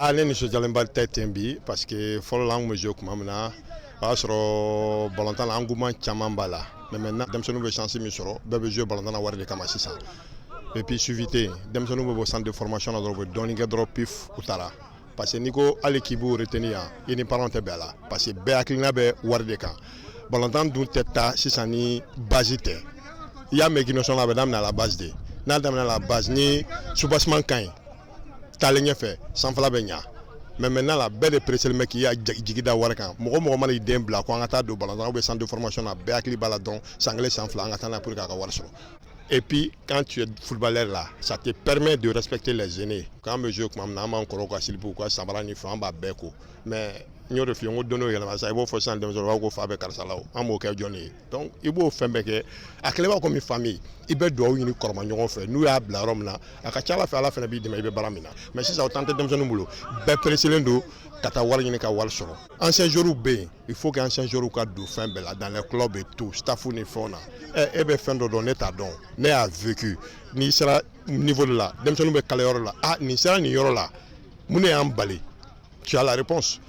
Ah, ne nisɔndiyalenba tɛ ten bi, parce que fɔlɔ la, an tun bɛ jouer tuma min na, o y'a sɔrɔ balontan la, engouement caman b'a la. Mais maintenant, denmisɛnninw bɛ chance min sɔrɔ, bɛɛ bɛ jouer balontan na wari de kama sisan. Et puis suivi tɛ yen. Denmisɛnninw bɛ bɔ centre de formation na dɔrɔn, u bɛ dɔɔnin kɛ dɔrɔn, pif, u taara. Parce que n'i ko hali k'i b'u retenir yan, i ni parents tɛ bɛn a la, parce que bɛɛ hakilina bɛ wari de kan. Balontan dun tɛ taa sisan ni base tɛ. I y'a mɛn, équipe nationale, a bɛ daminɛ à la base de. N'a daminɛ à la base, ni soubassement ka ɲi, taalen ɲɛfɛ, sanfɛla bɛ ɲa. Mais maintenant la, bɛɛ de pressé bɛ k'i jigi da wari kan. Mɔgɔ mɔgɔ mana i den bila ko an ka taa don balontan ou bien centre de formation na, bɛɛ hakili b'a la dɔrɔn, san kelen, san 2, an ka taa n'a ye pour que a ka wari sɔrɔ. Et puis, quand tu es footballeur là, ça te permet de respecter les aînés. Quand an bɛ jouer tuma min na, an b'an kɔrɔw ka slip, u ka samara ni fɛn, an b'a bɛɛ ko. Mais n y'o de f'i ye, n ko don dɔ yɛlɛma sa, i b'o fɔ sisan, denmisɛnninw b'a fɔ ko fa bɛ karisa la o, an b'o kɛ jɔnni ye? Donc i b'o fɛn bɛɛ kɛ, a kɛlen b'a komi famille. I bɛ dugawu ɲini kɔrɔma ɲɔgɔn fɛ, n'u y'a bila yɔrɔ min na, a ka ca Ala fɛ, Ala fana b'i dɛmɛ i bɛ baara min na. Mais sisan, o temps tɛ denmisɛnninw bolo. Bɛɛ pressé don ka taa wari ɲini ka wari sɔrɔ. Ancien joueurs bɛ yen, il faut que ancien joueurs ka don fɛn bɛɛ la, dans les clubs et tout, staff ni fɛnw na. Ɛ, e bɛ fɛn dɔ dɔn, ne t'a dɔn, ne y'a vécu. N'i sera niveau dɔ la, denmisɛnninw bɛ kala yɔrɔ la, ah, nin sera nin yɔrɔ la, mun de y'an bali? Tu as la réponse.